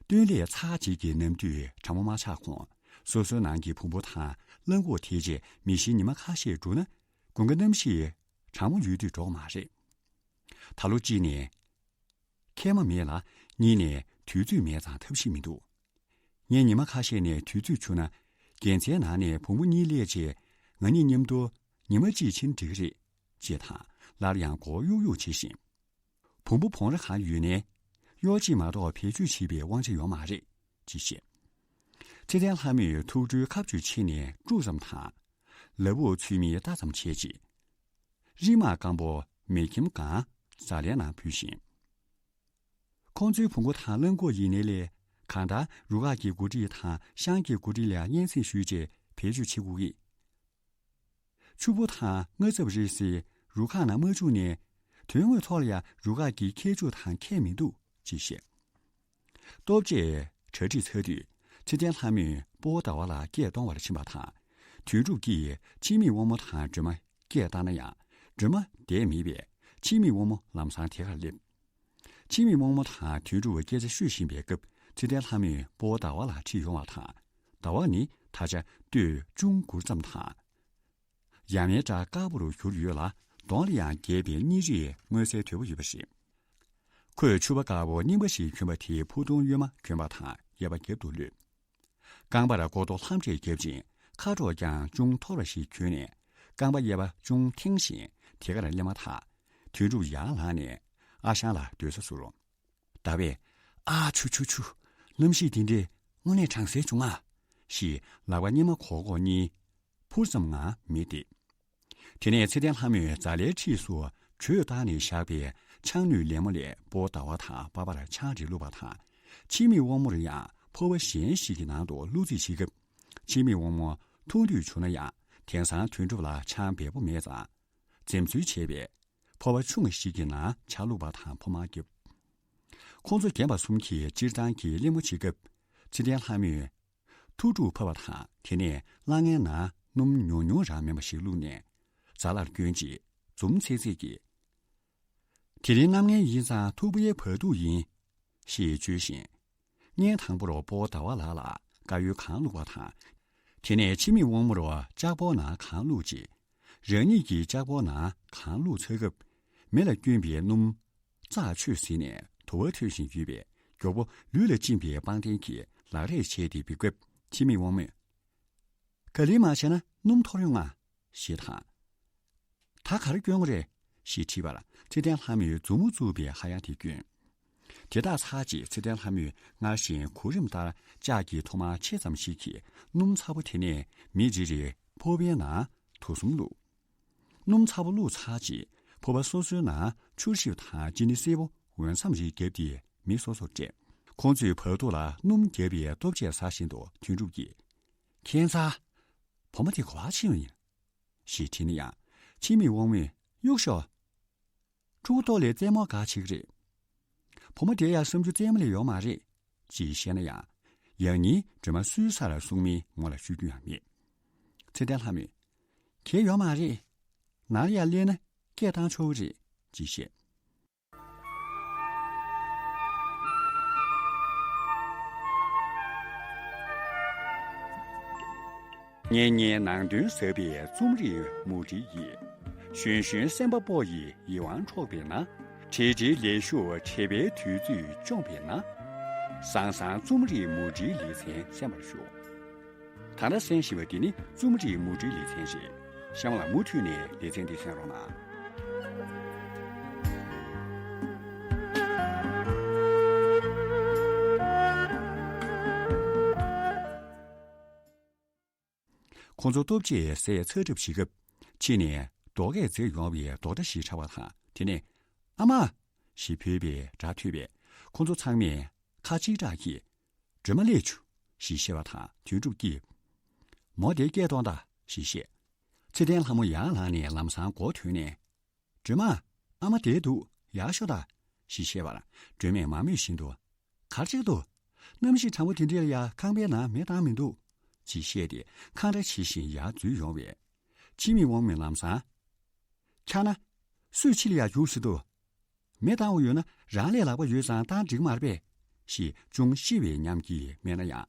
སྟོན་ལས་ཚར་གཅིག་གི་ནམ་དུས་གྲང་མོ་མ་ཆགས་གོང་། སོ་སོའི་ནང་གི་བོང་བུ་དང་གླང་གོག་དེ་རྗེས་མེ་ཤིང་ཉི་མ་ཁ་ཤས་བསྒྲུགས་ན། དགུན་ཁ་གནམ་གཤིས་གྲང་མོ་ཡོད་དུས་འགྲོ་མ་རེད། ད་ལོ་གཅིག་ནས། མཁལ་མ་མེད་ལ། གཉིས་ནས་དུས་ཚོད་མེད་ཙང་ཐབས་ཤེས་མི་འདུག་ངས་ཉི་མ་ཁ་ཤས་ནས་དུས་ཚོད་འཆུགས་ན། རྒྱལ་མཚན་ནང་ནས་བོང་བུ་གཉིས་སླེབས་རྗེས། ང་གཉིས་མཉམ་དུ་ཉི་མ་གཅིག་ཕྱིན་འགྲིག་གི་རེད། ཅེས་དང་། སླར་ཡང་མགོ་གཡུག་གཡུག་བྱེད་བཞིན། བོང་བུ་བོང་རྭ་གང་ཡོད་ནའི། གཡོག་གཅིག་མ་གཏོགས་བེད་སྤྱོད་བྱེད་པའི་དབང་ཆ་ཡོད་མ་རེད། ཅེས་བཤད། ཚེ་བརྟན་ལྷ་མོས་ཐུགས་སྤྲོའི་ཁ་གཅོད་བྱས་ནས་དཀྲུགས་ཙམ་དང་། ལ་འུག་ཚུད་མིན་ལྟ་ཙམ་བྱས་རྗེས། རིགས་དམར་སྐམ་པོ་མེ་ཁྱིམ་སྒང་ཛ་ལའི་ནང་བུད་ཤིང་། ཁོང་ཚོའི་བོང་གུ་དང་གླང་གོག་ཡིན་ནའི་ལས། གང་ལྟར་རུ་ཁག་གི་འགོ་ཁྲིད་དང་ཤང་གི་འགོ་ཁྲིད་ལ་སྙན་སེང་ཞུས་རྗེས་བེད་སྤྱོད་བྱེད་དགོས་ཀྱི། ཕྱུག་པོ་དང་རྔ་ཚབ་རེད་ཟེར་རུ་ཁག་ནང་མ་བཅུག་ནས། དོན་དངོས་ཐོག་ལ་ཡང་རུ་ཁག་གི་ཁྱད་ཆོས་དང་ཁྱད་མི་འདུག་ཅེས་བཤད། ལྟོ་ཆས་གྲ་སྒྲིག་ཚར་དུས། ཚེ་བརྟན་ལྷ་མོས་སྤོ་བོ་ཟླ་བ་ལགས་སྐད་གཏོང་བར་ཕྱིན་པ་དང་། དོན་གྲུབ་ཀྱིས་འཆི་མེད་དབང་མོ་དང་སྒྲོལ་མ་སྐད་བཏང་ན་ཡང་། སྒྲོལ་མ་བསྡད་མེད་པས། འཆི་མེད་དབང་མོ་ལམ་སང་དེ་གར་སླེབས། འཆི་མེད་དབང་མོ་དང་དོན་གྲུབ་སྐད་ཆ་ཤོད་བཞིན་པའི་སྐབས། ཚེ་བརྟན་ལྷ་མོས་སྤོ་བོ་ཟླ་བ་ལགས་ཁྲིད་ཡོང་བ་དང་། ཟླ་བ་ནི་ད་ཆ་སྟོད་ཅུང་འགུར་ཙམ་དང་། ཡ་མའི་སྐྲ་དཀར་པོར་གྱུར་ཡོད་ལ། གདོང་ལ་ཡང་རྒྱས་པའི་གཉིས་རིས་མངོན་གསལ་དོད་པོ་ཡོད་པ་རེད། ཁོས་ཕྱུ་པ་དཀར་པོ་རྙིང་པ་ཞིག་གྱོན་པ་དེའི་ཕུ་ཐུང་གཡོན་མ་གྱོན་པ་དང་གཡས་པ་རྒྱབ་ཏུ་གློད། རྐང་པར་སྒོ་ཐོག་ལྷམ་འདྲེས་བརྒྱབ་ཅིང་ཁ་དོག་ཀྱང་ཅུང་མཐོ་བ་ཞིག་གྱོན་ནས། རྐང་པ་གཡས་པ་ཅུང་འཐེང་བཞིན་དེ་གར་སླེབས་མ་ཐག་དོན་གྲུབ་ཡར་ལངས་ནས་ཨ་ཞང་ལ་སྡོད་ས་བཟོས། ཟླ་བས། ཨ་ཆུ་ཆུ་ཆུ། གནམ་གཤིས་འདི་འདྲས་དངོས་གནས་གྲང་སའི་བྱུང་ང་། ཞེས་ལག་པ་གཉིས་མ་གོག་གོག་གཉིས་ཕུར་ཙམ་ངང་མི་བདེ། དེ་ནས་ཚེ་བརྟན་ལྷ་མོས་ཛ་ལའི་འཁྲིས་སུ་དྲོད་བཏང་ནས་བཞག་པའི་ཆང་སྣོད་ལེབ་མོ་ལས་སྤོ་བོ་ཟླ་བ་དང་པ་ཕར་ཆང་རེ་བླུགས་པ་དང་། འཆི་མེད་དབང་མོར་ཡང་ཕོར་པ་གཞན་ཞིག་གི་ནང་དུ་བླུགས་རྩིས་བྱེད་སྐབས། འཆི་མེད་དབང་མོ་འཐུང་འདོད་བྱུང་ན་ཡང་དེང་སང་དོན་གྲུབ་ལ་ཆང་འབེལ་པོ་མེད་ཙང་། འཛེམ་ཟོན་བྱས་པས། ཕོར་པ་ཆུང་ཞིག་གི་ནང་ཇ་བླུགས་པ་དང་ཕོ་མར་བརྒྱབ། ཁོང་ཚོ་རྒན་པ་གསུམ་གྱིས་སྤྱིར་བཏང་གི་གླེང་མོ་བྱེད་སྐབས། ཚེ་བརྟན་ལྷ་མོས་ཐུགས་དཀྲུགས་ཕབ་པ་དང་། དེ་ནས་སླ་ངའི་ནང་སྣུམ་ཉུང་ཉུང་རང་མིན་པ་ཞིག་བླུགས་ནས་ཛ་ལར་བསྐྱོན་རྗེས་འཛུམ་ཚིག་ཚིག་གིས། དེ་རིང་གནམ་ངན་ཡིན་ཙང་ཐུག་པའི་བར་དུ་ཡིན། ཞེས་བརྗོད་བཞིན། བརྙན་དང་པོར་སྤོ་བོ་ཟླ་བ་ལགས་ལ་དཀར་ཡོལ་གང་བླུགས་པ་དང་། དེ་ནས་འཆི་མེད་དབང་མོར་ལྕགས་ཕོར་ནང་གང་བླུགས་རྗེས། རང་ཉིད་ཀྱི་ལྕགས་ཕོར་ནང་གང་བླུགས་ཚར་སྐབས། མེ་ལ་བསྐྱོན་པའི་སྣུམ་རྩ་ཆོད་ཟིན་ནས་དུ་བ་འཐོན་བཞིན་ཡོད་པས། མགྱོགས་པོ་ལུས་ལ་བཅིངས་པའི་པང་གདན་གྱིས་ལག་རས་བྱས་ཏེ་འབིགས་སྐབས། འཆི་མེད་དབང་མོས། ག་ལེར་མ་བྱས་ན་སྣུམ་འཐོར་ཡོང་ང་། ཞེས་དང་། ད་ག་རེ་སྐྱོན་དགོས་རེད། ཞེས་དྲིས་པར། ཚེ་བརྟན་ལྷ་མོས་མཛུབ་མོ་བཙུགས་པའི་ཧ་ཡང་དེ་བསྐྱོན། དེ་དག་ཚར་རྗེས་ཚེ་བརྟན་ལྷ་མོས་སྔར་བཞིན་གོ་རིམ་ལྟར་ལྕགས་ཀྱི་ཐོག་མར་ཕྱེད་ཙམ་ཞིག་གིས་སྣུམ་ཚ་པོ་དེ་ནས་མི་རེ་རེའི་ཕོར་པའི་ནང་དུ་གསུམ་བླུགས། སྣུམ་ཚ་པོ་བླུགས་ཚར་རྗེས་ཕོར་པ་སོ་སོའི་ནང་ཆུར་ཞིབ་དང་ཅི་ནི་སེར་པོ་འོས་འཚམ་ཞིག་བརྒྱབ་སྟེ་མི་སོ་སོར་སྤྲད། ཁོང་ཚོས་བར་དོ་ལ་སྣུམ་བརྒྱབ་པའི་ལྟོ་ཆས་ཟ་བཞིན་དུ་དོན་གྲུབ་ཀྱིས། ཁྱད་མཚར། བུ་མོ་དེ་ག་པར་ཕྱིན་པ་ཡིན། ཞེས་དྲིས་ན་ཡང་། འཆི་མེད་དབང་མོས་གཡུག་ཤོག་ཕྲུ་གུ་ལྟོགས་ལས་རྩེད་མོ་ག་བྱེད་ཀྱི་རེད། བུ་མོ་དེ་ཡང་བསམ་རྒྱུ་རྩེད་མོ་ལས་ཡོད་མ་རེད། ཅེས་བཤད་ན་ཡང་། ཡང་སྙིང་སྒྲོལ་མ་སུའི་སར་སོང་མིན་ངོ་ལ་ཤོད་རྒྱུ་ཡང་མེད། ཚེ་བརྟན་ལྷ་མོས། གལ་ཡོད་མ་རེད། ནང་ལ་ཡར་སླེབས་ན་སྐད་བཏང་ཆོག་གི་རེད། ཅེས་བཤད། སྙན་སྙན་ནང་དོན་ཟབ་པའི་རྩོམ་རིག་མུ་འབྲེལ་ཡིས། གཞོན་གཞོན་སེམས་པ་པོ་ཡི་ཡིད་དབང་འཕྲོག་པས་ན། བྲེལ་བྲེལ་ལས་ཞུགས་བྲེལ་བའི་དུས་ཚོད་བཅོམ་པས་ན། བཟང་བཟང་རྩོམ་རིག་མུ་འབྲེལ་ལེ་ཚན་གསན་པར་ཞུ། ད་ལྟ་གསན་བཞིན་པ་འདི་ནི་རྩོམ་རིག་མུ་འབྲེལ་ལེ་ཚན་རེད། གཤམ་ལ་མུ་མཐུད་ནས་ལེ་ཚན་འདི་གསན་རོགས་གནང་། ཁོང་ཚོ་ལྟོ་ཆས་ཟས་ཚར་གྲབས་བྱེད་སྐབས། ཕྱི་ནས་རྡོ་སྐས་འཛེགས་ཡོང་བའི་རྡོག་སྒྲ་ཞིག་གྲགས་པ་དང་། དེ་ནས། ཨ་མ། ཞེས་བོས་པའི་སྒྲ་ཐོས་པས། ཁོང་ཚོ་ཚང་མས་ཁ་གཅིག་གྲགས་ཀྱིས། སྒྲོལ་མ་སླེབས་བྱུང་། ཞེས་བཤད་པ་དང་དོན་གྲུབ་ཀྱིས། མོ་དེ་སྐད་གཏོང་དང་། ཞེས་བཤད། ཚེ་བརྟན་ལྷ་མོ་ཡར་ལངས་ནས་ལམ་སང་མགོ་ཐོན་ནས། སྒྲོལ་མ། ཨ་མ་དེར་འདུག་ཡར་ཤོག་དང་། ཞེས་བཤད་པར། སྒྲོལ་མས་མ་མོས་བཞིན་དུ། གར་ཆགས་འདུག་གནམ་གཤིས་གྲང་མོ་དེ་འདྲས་ལ་ཡ་ཁང་པའི་ནང་མེ་བཏང་མི་འདུག་ཅེས་བཤད་དེ་འཁང་ར་བྱེད་བཞིན་ཡར་འཛུལ་ཡོང་བས། ཆི་མི་དབང་མོས་ལམ་སང་། ཁྱག་ན། སུས་ཕྱི་ལ་ཡར་རྒྱུགས་ཟེར་འདུག་མེ་བཏང་བ་ཡོད་ན་རང་ལས་ལག་པ་ཡོད་ཙང་བཏང་འགྲིག་མ་རེད་པས། ཞེས་ཅུང་ཤི་བའི་ཉམས་ཀྱིས་སྨྲས་ན་ཡང་།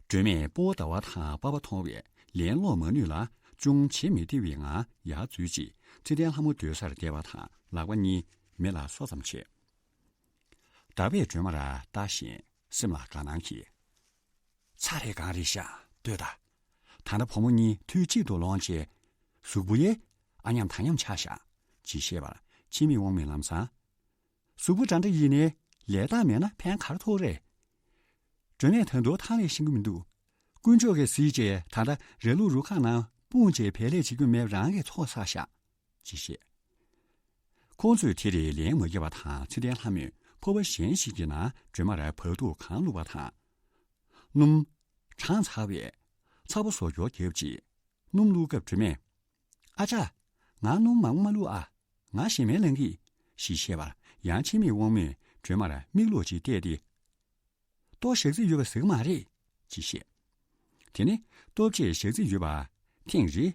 སྒྲོལ་མས་སྤོ་བོ་ཟླ་བ་དང་པ་ཕ་མཐོང་བས་ལན་སློག་མ་ནུས་ལ་ཅུང་བྱེད་མི་བདེ་བའི་ངང་ཡར་འཛུལ་རྗེས་ཚེ་བརྟན་ལྷ་མོ་སྡོད་སར་བསྡད་པ་དང་ལག་པ་གཉིས་མེ་ལ་གསོ་ཙམ་བྱས། ཟླ་བས་སྒྲོལ་མར་ལྟ་བཞིན་སེམས་ལ་དགའ་སྣང་གིས། ཚ་རེ་གང་རེད་ཤག་ལྟོས་དང་། ད་ལྟ་བུ་མོ་གཉིས་དུས་གཅིག་ཏུ་ལོངས་བྱས། གཟུགས་པོ་ཡེ་ཨ་མཉམ་ད་མཉམ་ཆགས་ཤག་ཅེས་བཤད་པར་ཆི་མི་དབང་མོས་ལམ་སང་། གཟུགས་པོ་འདྲ་འདྲ་ཡིན་ནའི་ལས་རྟགས་མེད་ན་ཕན་ག་རེ་ཐོགས་རེད། སྒྲོལ་མས་ད་དུང་ཐང་ལས་ཤེས་ཀྱི་མི་འདུག་དཀོན་མཆོག་གིས་གཟིགས་བྱས་ད་ལྟ་ར་ལུག་རུ་ཁག་ནང་སྤུངས་བྱས་བལ་ལས་བྱེད་རྒྱུ་མེད་པ་རང་གིས་ཚོར་ཚར་ཤག་ཅེས་བཤད། ཁོང་ཚོས་དེ་རེ་ལན་མ་བརྒྱབ་པ་དང་ཚེ་བརྟན་ལྷ་མོས་ཕོར་པ་གཞན་ཞིག་གི་ནང་སྒྲོལ་མར་བག་ཐུག་གང་བླུགས་པ་དང་། སྣུམ། གྲང་ཚར་བས། ཚ་པོ་བཟོ་སྐྱོར་བརྒྱབ་རྗེས། སྣུམ་བླུགས་སྐབས་སྒྲོལ་མས། ཨ་ཅག་ང་སྣུམ་མང་པོ་མ་བླུགས་ཨ། ང་ཞེ་མེར་ལངས་ཀྱི། ཞེས་བཤད་པར་ཡང་ཆི་མི་དབང་མོས་སྒྲོལ་མར་མིག་ལོག་ཅིག་བལྟས་ཏེ། ལྟོ་བཞག་རྩིས་ཡོད་པ་ཟེར་གི་མ་རེད། ཅེས་བཤད། དེ་ནས་ལྟོ་ཆས་བཞག་རྩིས་ཡོད་པ་ཐེངས་རེ།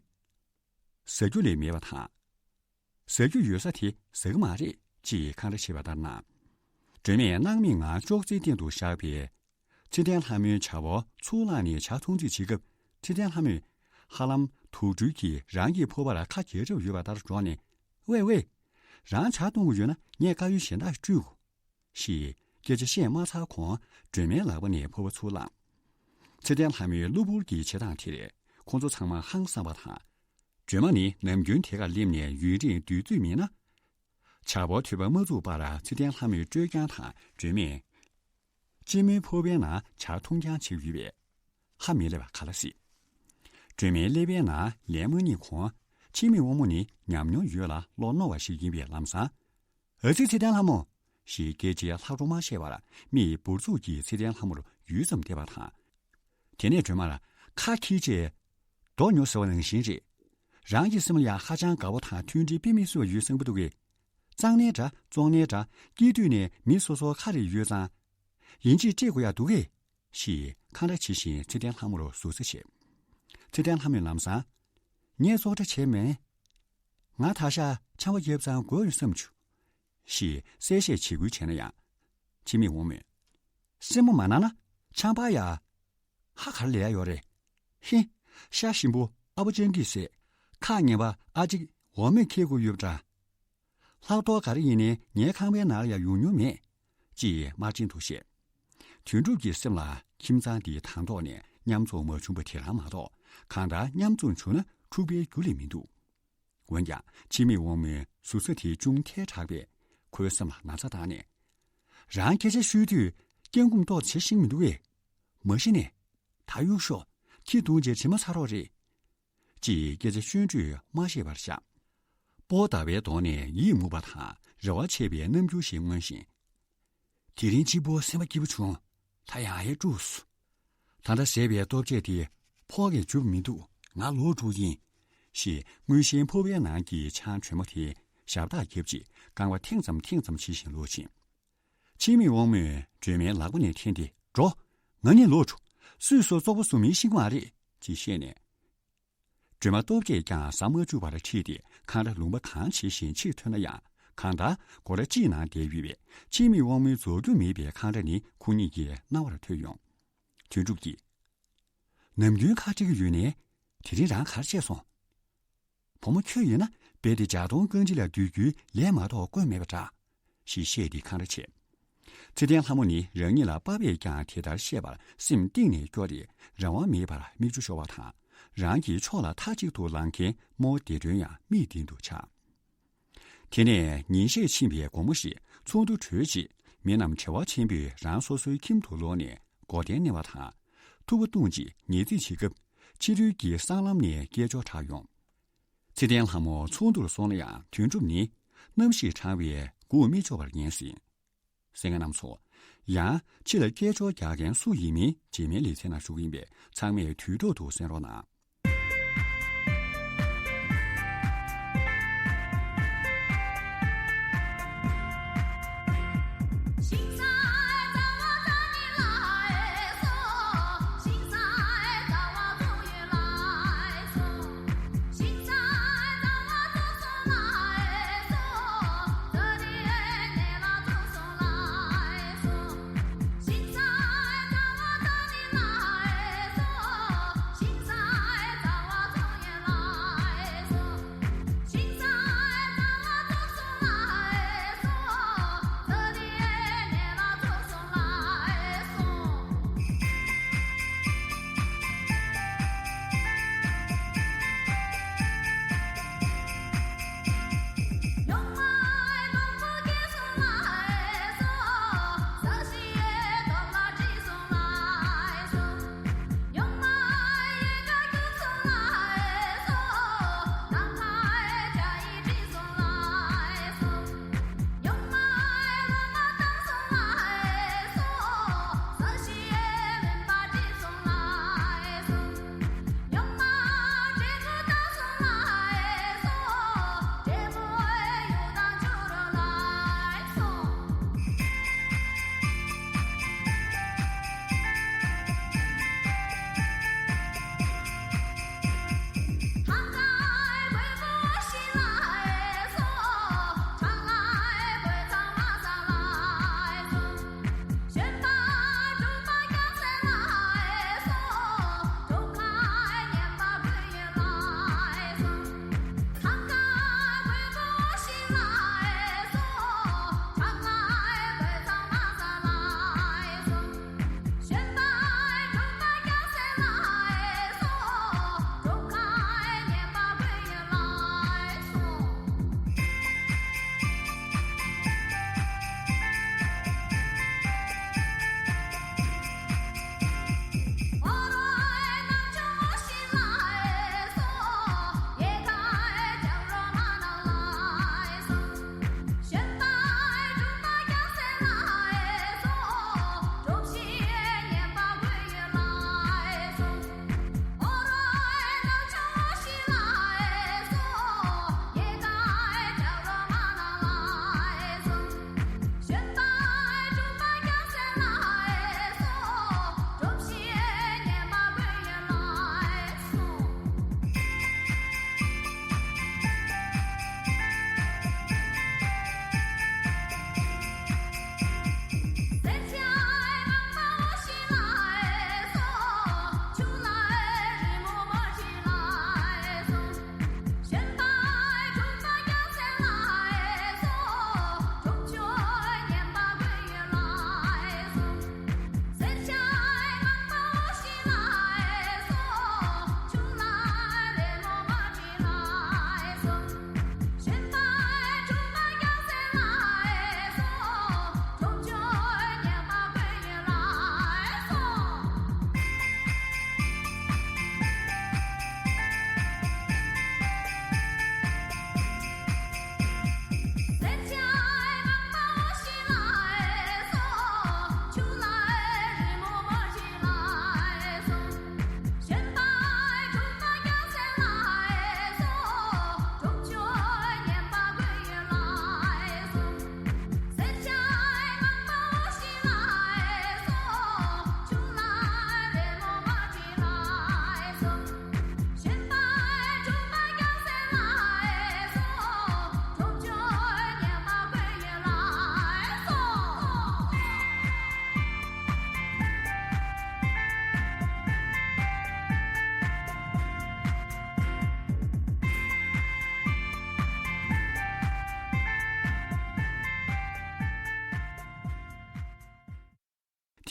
ཟ་རྒྱུ་ལས་མེད་པ་དང་། ཟ་རྒྱུ་ཡོད་ས་དེ་ཟ་གི་མ་རེད་ཅེས་འཁང་ར་བྱེད་པ་ལྟར་སྣང་། སྒྲོལ་མས་སྣང་མེད་ངང་ཅོག་ཙེའི་སྟེང་དུ་བཞག་པས། ཚེ་བརྟན་ལྷ་མོའི་བྱ་བོ་ཚུར་བླངས་ནས་ཇ་འཐུང་རྩིས་བྱེད་སྐབས་ཚེ་བརྟན་ལྷ་མོས་ཧ་ལམ་དུག་སྦྲུལ་གྱིས་རང་གི་ཕོར་པར་ཁ་རྒྱག་གྲབས་ཡོད་པ་ལྟར་འགྲོགས་ནས། ཝེ་ཝེ། རང་ཇ་འཐུང་གི་ཡོད་ན་ངས་དཀར་ཡོལ་གཞན་དག་ཞིག་སྤྲུལ་དགོས། ཞེས་སྐད་ཆ་བཤད་མ་ཚར་གོང་སྒྲོལ་མའི་ལག་པ་ནས་ཕོར་པ་ཚུར་བླངས། ཚེ་བརྟན་ལྷ་མོའི་གློ་བུར་གྱི་བྱེད་སྟངས་དེར་ཁོང་ཚོ་ཚང་མ་ཧང་སངས་པ་དང་། སྒྲོལ་མ་ནི་ནམ་རྒྱུན་དེ་གར་སླེབས་ནས་ཡུན་རིང་སྡོད་རྩིས་མིན་ན། ཇ་ཕོར་ཐོད་པ་མ་བཙུགས་པར་ཚེ་བརྟན་ལྷ་མོའི་སྤྲོད་རྐྱང་དང་སྒྲོལ་མས། གཅེན་མོའི་ཕོར་པའི་ནང་ཇ་འཐུང་རྐྱང་བྱེད་ཀྱི་ཡོད་པས། ཧ་མི་ལས་པ་ག་ལ་སྲིད། སྒྲོལ་མའི་ཀླད་པའི་ནང་ལན་མ་རྙེད་གོང་ཆི་མི་དབང་མོ་ནི་ཉམས་མྱོང་ཡོད་ལ་བློ་རྣོ་བ་ཞིག་ཡིན་པའི་ལམ་སང་། ཨ་ཙི་ཚེ་བརྟན་ལྷ་མོ། ཞེས་སྐད་ཆའི་ལྷག་འཕྲོ་མ་ཤེས་པར་མིག་འབུར་ཚུགས་ཀྱིས་ཚེ་བརྟན་ལྷ་མོར་ཡུད་ཙམ་བལྟས་པ་དང་། དེ་ནས་སྒྲོལ་མར་ཁ་འཁྱེར་བྱས། རྡོ་ཉོ་ཟེར་བ་ནང་བཞིན་རེད། རང་གི་སེམས་ལ་ཡང་ཧ་ཅང་དགའ་བོ་དང་མཐུན་སྒྲིལ་དཔེ་མི་སྲིད་པ་ཡོད་བསམ་གྱི་འདུག་གས། གཙང་ནའི་འདྲ་བཙོང་ནའི་འདྲ་སྐྱེ་དུས་ནས་མི་སོ་སོ་ཁ་རེ་ཡོད་ཙང་། ཡིན་གཅིག་སྤྲད་དགོས་ཡག་འདུག་གས། ཞེས་འཁང་ར་བྱེད་བཞིན་ཚེ་བརྟན་ལྷ་མོར་ཟུར་ཟ་བྱས། ཚེ་བརྟན་ལྷ་མོས་ལམ་སང་། ངས་བཙོག་ཁྲ་བྱས་མེད། ང་ད་ཤག་ཆམ་པ་བརྒྱབ་ཙང་དགོས་ཡོད་བསམ་བྱུང་། ཞེས་གསལ་བཤད་བྱེད་ཁུལ་བྱས་ན་ཡང་། ཆི་མི་དབང་མོས། སེམས་པ་མ་ན་ན་ཆམ་པ་ཡ། ཧ་ག་རེ་ལས་ཡ་ཡོད་རེད། ཧི། ཤ་ཞིམ་པོ་ཨ་ཕོ་སྤྱང་ཀིས་བཟས། ཁ་ངན་པ་ཨ་ཅིག་འོ་མས་ཁྱེར་དགོས་ཡོད་པ་འདྲ། ལྷག་རྡོར་ག་རེ་ཡིན་ནའི་ངའི་ཁང་པའི་ནང་ལ་ཡང་ཡོང་མྱོང་མེད། ཅེས་དམར་ཆིང་དུ་བཤད། དོན་གྲུབ་ཀྱི་སེམས་ལ་ཁྱིམ་ཚང་འདིའི་དང་ཐོག་ནས་མཉམ་འཛོམས་མ་བྱུང་བ་དེ་རང་མ་གཏོགས་གང་ལྟར་མཉམ་འཛོམས་བྱུང་ན་འཁྲུག་པའི་རྒྱུ་ལས་མི་འདུག་འོན་ཀྱང་ཆི་མི་དབང་མོའི་ཟུར་ཟ་དེ་ཅུང་ཐལ་དྲགས་པས་ཁོའི་སེམས་ལ་ན་ཚ་བཏང་ནས། རང་སྐད་ཆ་ཤོད་དུས་སྐྱེ་ཁུངས་རྟོགས་བྱེད་ཤེས་མི་འདུག་གས། མ་གཞི་ནས། ད་གཡུག་ཤོག་ཁྱི་བརྡུངས་རྗེས་དྲི་མ་ཚ་རོགས་རེད། ཅེས་སྐད་ཆ་ཤོད་འཕྲོས་མ་ཤེས་པར་བཞག་སྤོ་ཟླ་བའི་གདོང་ནས་ཡིད་མུག་པ་དང་རེ་བ་ཆད་པའི་རྣམ་འགྱུར་ཞིག་མངོན་ཞིང་། དེ་རིང་གཅིག་པོ་སེམས་པ་སྐྱིད་པོ་བྱུང་། ད་ཡང་ཡང་དཀྲུགས་སོ། ད་ལྟ་ཟས་པའི་ལྟོ་ཆས་དེ་ཕོག་གིས་འཇུ་མི་འདུག་ང་ལོག་འགྲོ་ཡིན། ཞེས་དངོས་གཞིའི་ཕོར་པའི་ནང་གི་ཆང་དྲོན་མོ་དེ་ཞབས་བཏགས་བརྒྱབ་རྗེས་རྐང་པ་ཐེངས་ཙམ་ཐེངས་ཙམ་བྱེད་བཞིན་ལོག་ཕྱིན། ཆི་མི་དབང་མོས་སྒྲོལ་མའི་ལག་པ་ནས་འཐེན་ཏེ་འགྲོ། ང་གཉིས་ལོག་འགྲོ། སུས་སུ་བཙོག་པ་བཟོ་མིན་ཤེས་ཀྱི་མ་རེད། ཅེས་བཤད་ནས། སྒྲོལ་མ་སྟོབས་ཀྱིས་ཀྱང་ཟ་མ་བཅུག་པར་ཁྲིད་དེ་འཁང་ར་ལུང་པ་གང་བྱེད་བཞིན་ཕྱིར་ཐོན་ན་ཡང་གང་ལྟར་སྒོ་ར་གཅིག་ནང་བསྡད་ཡོད་པས་ཆི་མི་དབང་མོའི་རྫོགས་རྒྱུ་མེད་པའི་འཁང་ར་ནི་ཁོ་གཉིས་ཀྱི་རྣ་བར་ཐོས་ཡོང་། དོན་གྲུབ་ཀྱིས། ནམ་རྒྱུན་ཁ་ཁྲིག་གི་ཡོད་ནའི་དེ་རིང་རང་གར་བྱས་སོང་། བུ་མོ་ཁྱོད་ཡིན་ན་རྦད་དེ་ཇ་དོང་རྐང་རྗེས་ལ་སྡོད་རྒྱུའི་ལས་མ་གཏོགས་བཀོད་མེད་པ་འདྲ། ཞེས་བཤད་དེ་འཁང་ར་བྱས། ཚེ་བརྟན་ལྷ་མོ་ནི་རང་ཉིད་ལ་པ་ཕས་ཀྱང་དེ་ལྟར་བཤད་པར་སེམས་གཏིང་ནས་སྐྱོ་སྟེ་རང་དབང་མེད་པར་མིག་ཆུ་ཤོར་བ་དང་རང་གི་ཕྱོགས་ལ་མཐའ་གཅིག་ཏུ་ལངས་མཁན་རྨོ་བདེ་སྒྲོན་ཡང་མིག་མདུན་དུ་འཆར། དེ་ནས་ཉིན་ཤས་ཕྱིན་པའི་དགོང་མོ་ཞིག་ཚོགས་འདུ་གྲོལ་རྗེས་མི་རྣམས་བྲེལ་བ་ཆེན་པོས་རང་སོ་སོའི་ཁྱིམ་དུ་ལོག་ནས་སྒོ་གདན་མནན་པ་དང་ཐུག་པ་བཏུངས་རྗེས་ཉལ་རྩིས་བྱེད་སྐབས་ཕྱི་རོལ་གྱི་སྲང་ལམ་ནས་སྐད་ཅོར་གྲགས་ཡོང་། ཚེ་བརྟན་ལྷ་མོ་ཚོགས་འདུར་སོང་ན་ཡང་དོན་གྲུབ་ནི་གནམ་གཤིས་གྲང་བས་སྒུག་མི་ཆོག་པར་ཉལ་ཟིན། གསན་མཁན་རྣམ་ཚོ། ཡང་ཕྱི་ལ་སྐད་ཅོར་རྒྱག་མཁན་སུ་ཡིན་མིན་རྗེས་མའི་ལེ་ཚན་ནང་ཞུ་གི་ཡིན་པས་ཚང་མས་དུས་ཐོག་ཏུ་གསན་རོགས་གནང་།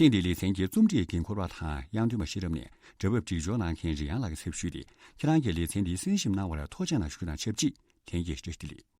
ཐེངས་འདིའི་ལེ་ཚན་གྱི་རྩོམ་སྒྲིག་འགན་འཁུར་བ་དང་དབྱངས་སྟོན་པ་ཤེས་རབ་ནས་འབྲེལ་བ་སྒྲིག་སྦྱོར་གནང་མཁན་རི་དབྱངས་ལགས་ཀྱི་ཚབ་ཞུས་ཏེ། ཁྱེད་རང་གིས་ལེ་ཚན་འདི་གསན་ཞིབ་གནང་བར་ཐུགས་རྗེ་གནང་ཞུ་རྒྱུ་དང་ཆབས་ཅིག་དེང་གི་བཀྲ་ཤིས་བདེ་ལེགས།